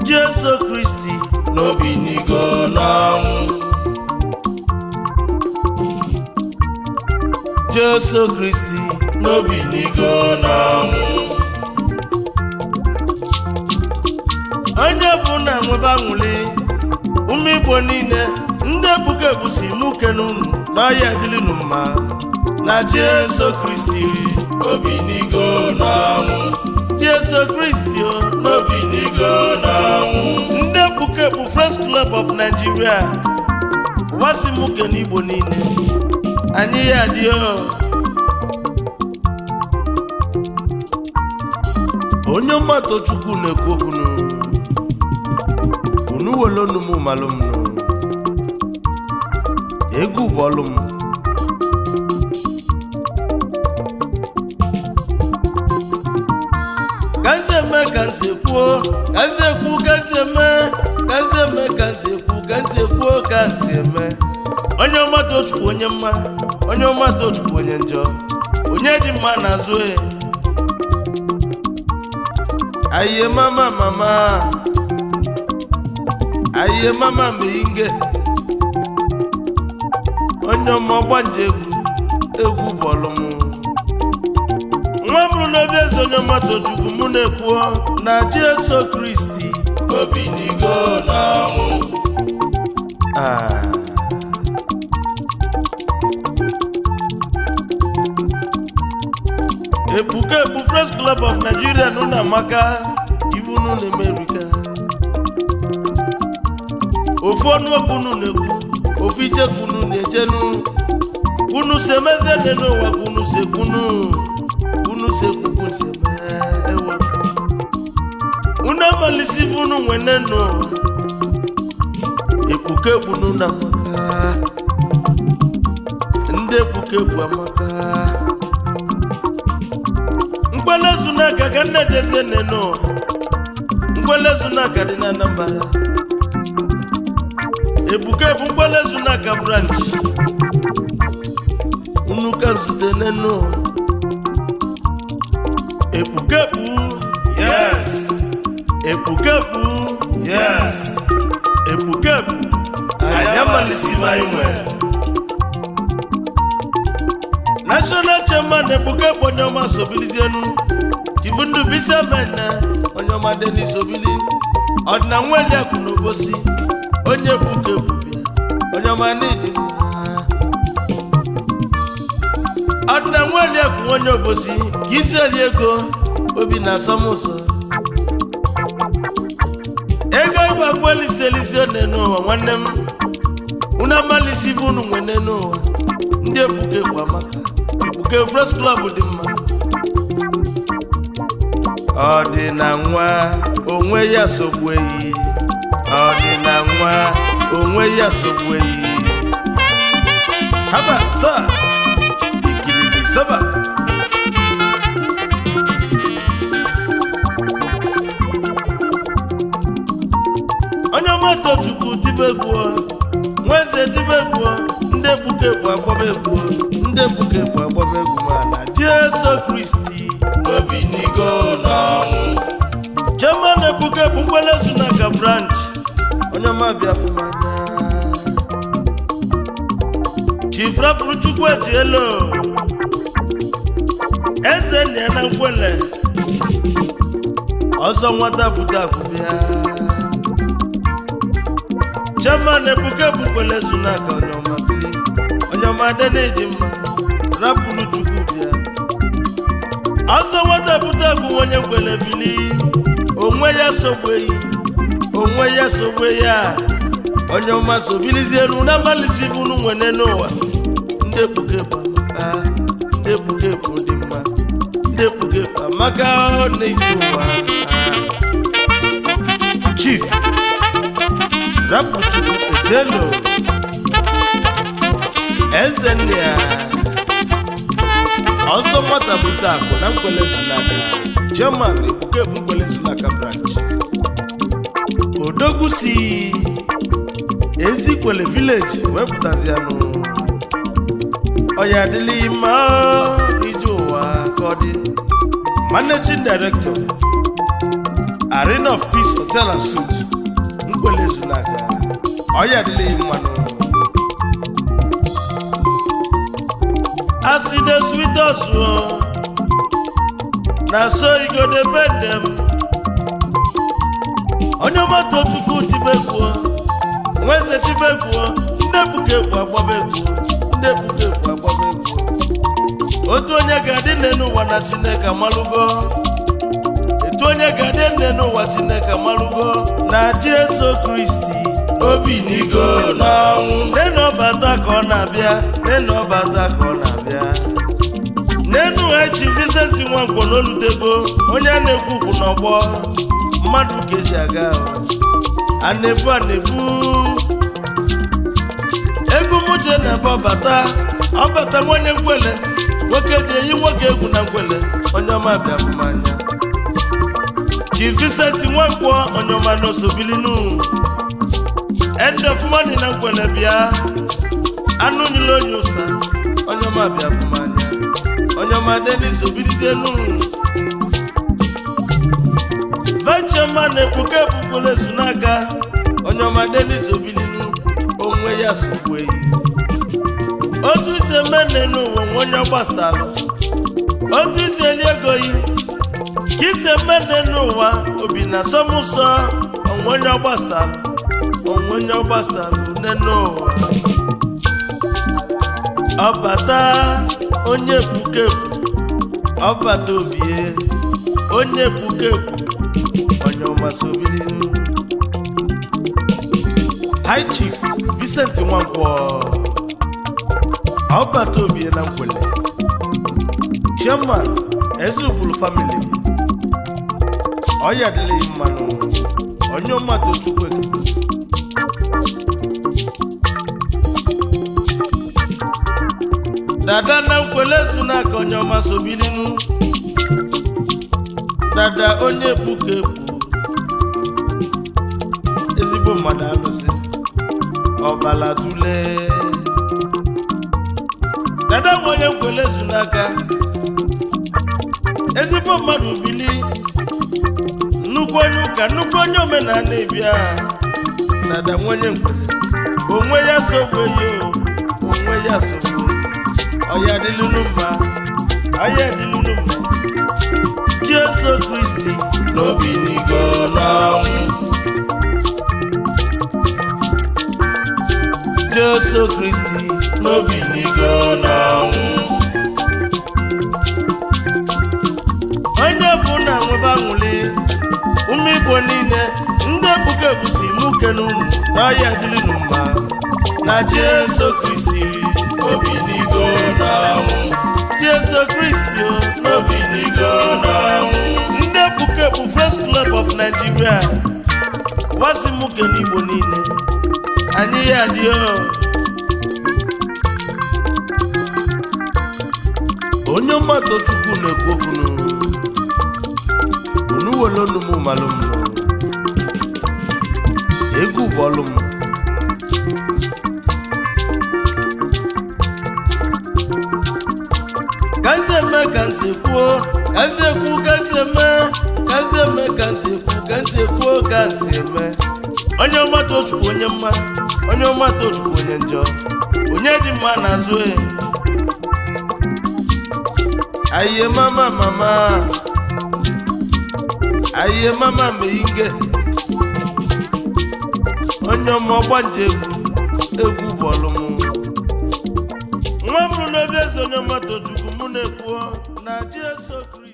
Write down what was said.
Jesu Kristi n'obi n'igo n'ọnwụ. Jesu Kristi n'obi n'igo n'ọnwụ. Onye bụ na nwebe anwụli ụmụ Igbo niile, ndị ebuka ebusi mụ kene unu n'ọhịa dịlịnụ mma na Jesu Kristi obi n'igo n'ọnwụ. Jesu Kristi o n'obi n'igo n'ọnwụ. Ndị ebuka ebu Friends Club of Nigeria wasị mụ kene Igbo niile, anyị ya dị o. Onye mmatụ Chukwu na-ekwu okwu nụ unu welonu m malụ m nụ egwu bọọlụ m. Ka nze eme ka nze kwuo, ka nze kwu, ka nze eme, ka nze eme, ka nze kwu, ka nze kwuo, ka nze eme. Onye ọma Tochukwu onye mma, onye ọma Tochukwu onye njọ, onye dị mma na-azụ e. Aye mama mama, aye mama meinge. Onye ọma ọgbanje egwu, egwu bọọlụ m. Nwa bụrụ n'obi eze onye ọma Tochukwu mụ na-ekwuo na Jesu Kristi obi n'igo n'ọnwụ. Ah. Ebuka ebu Friends Club of Nigeria nụ na amaka ivu nụ na America. Ofu ọnụokwu nụ na-ekwu, ofu ichekwu nụ na-echenu. Unu si emezie dị n'ụwa ka unu si ekwunu, unu si ekwu ka unu si eme ewo. Unu amalisi ife unu nwene nụ. Ebuka ebu nụ na amaka. Ndị ebuka ebu amaka. Nkwelezu n'aka ka nne jezie nene ụwa. Nkwelezu n'aka dị na Anambra. Ebuka ebu nkwelezu n'aka branch. Unu ka nzute nene ụwa. Ebuka ebu, Yes. Ebuka ebu, Yes. Ebuka ebu. Anyị amalisibe anyị nwere. National chairman Ebuka ebu onye ọma sobilizienu. Chifu Ndubisi Amene onye ọma Denis Obili. Ọdịna nweli akụ na obosi onye Ebuka ebu bịa onye ọma n'ịdị mma. Ọdịna nweli akụ onye obosi ka isi eri ego obi na asọmụsọ. Ego ịgba kwelisi elisi n'enu ụwa nwanne m. Unu amalisi ife unu nwe n'enu ụwa. Ndị Ebuka ebu amaka. Ebuka Friends Club dị mma. Ọ dị na nwa onwe ya sogbu eyi. Ọ dị na nwa onwe ya sogbu eyi. Haba sa ikiriri saba. Onye ọma Tochukwu tibe egwu, nweze tibe egwu, ndị Ebuka ebu agbaba egwu, ndị Ebuka ebu agbaba egwu ma na Jesu Kristi Obi n'igo n'ọnwụ. Chairman Ebuka ebu nkwelezu n'aka branch onye ọma bịa fụmanya. Chief Rapụrụ Chukwu Ejielo eze nna ya na nkwele ọzọ nwata bute akụbịa. Chairman Ebuka ebu nkwelezu n'aka onye ọma bili onye ọma adịna dị mma rapụrụ Chukwu bịa. Ọzọ nwata bute akụ onye nkwele bili onwe ya sogbeghị onwe ya sogbe ya onye ọma sobilizienu na amalisi bụ unu nwene n'ụwa. Ndị Ebuka ebu amaka, ndị Ebuka ebu dị mma, ndị Ebuka ebu amaka na-eji ụwa. Chief Rapụchukwu Ejelo eze nne ya ọzọ nwata bute akụ na nkwele zunaka chairman Ebuka ebu nkwele zunaka branch Odogwu si Ezikwele village wepụtazianụ. Ọya adịla mma n'ije ụwa ka ọ dị. Managing Director, Arena of Peace Hotel and Suites, Nkwele Ezunaka. Ọya adịla mmanụ. As e dey sweet us o, na so e go dey pain dem. Onye ọma Tochukwu tibegbuo, nweze tibegbuo, ndị ebuka egwu agbaba egwu, ndị ebuka egwu agbaba egwu. Otu onye ga-adị nne n'ụwa na Chineke amalụgo. Etu onye ga-adị nne n'ụwa, Chineke amalụgo. Na Jesu Kristi Obi n'igo n'ọnwụ. Nenu ọbata ka ọ na-abịa, nenu ọbata ka ọ na-abịa. Nenu echi Vincent Nwankwo n'olutego, onye a na-ekwu ukwu n'ọgbọ mmadụ ka eji aga ahụ. A na-ebu, a na-ebu egwu muche na-ebe ọbata ọbata. Nwanne nkwele, nwoke ji eyi nwoke egwu na nkwele. Onye ọma bịa mmanya, Chief Vincent Nwankwo, onye ọma n'osobilinu end of money na nkwele. Bịa anụ nyụlụ onye ụsa, onye ọma bịa mmanya, onye ọma Denis obilizienu. Venchema na-ekpuke ebukwele ezu n'aka, onye ọma Denis obilinu onwe ya sokwu eyi. Otu isi eme nne n'ụwa nwe onye ọgbastalụ, otu isi eli ego yi ka isi eme nne n'ụwa obi na sọmụsọ onwe onye ọgbastalụ, onwe onye ọgbastalụ nne n'ụwa. Ọbata onye ekpukekpu, ọbata obie onye ekpukekpu, onye ọmasị obilinu. High Chief Vincent Nwankwo, ọbata obie na nkwele, Chairman, Ezubulu Family, ọya dịla mmanụ, onye ọma Tochukwu ekele. Dada na nkwele zu n'aka, onye ọma sobilinu. Dada onye ekpuka ekpu, ezigbo mmadụ, alụsị ọbala tule. Dada nwe onye nkwele zu n'aka, ezigbo mmadụ bili, nnukwu onye ụka, nnukwu onye omenala ebia. Dada nwe onye nkwele onwe ya sogbu eyi o, onwe ya sogbu. Ọya dịlụnụ mma, ọya dịlụnụ mma. Jesu Kristi N'obi n'igo n'ọnwụ. Jesu Kristi N'obi n'igo n'ọnwụ. Onye bụ na nwebe aṅụlị, ụmụ Igbo niile, ndị ebuka ebusi mụ kene unu n'ọya dịlụnụ mma. Na Jesu Kristi obi n'igo n'ọnwụ. Jesu Kristi o N'obi n'igo n'ọnwụ. Ndị ebuka ebu Friends Club of Nigeria wasị mụ kene Igbo niile, anyị ya dị o. Onye mmadụ Chukwu na-ekwu okwu n'unu, unu were onu m malụ m egwu bọọlụ m. Ka nsi eme, ka nsi kwuo, ka nsi ekwu, ka nsi eme, ka nsi eme, ka nsi ekwu, ka nsi ekwuo, ka nsi eme. Onye ọma Tochukwu, onye mma, onye ọma Tochukwu, onye njọ, onye dị mma na-azụ e. Ayiye mama mama, ayiye mama meyinge, onye ọma ọgbanje egwu, egwu bọọlụ m. Nwa mụrụ n'obi eze, onye ọma Tochukwu, mụ na-ekwuo na Jesu Kristi.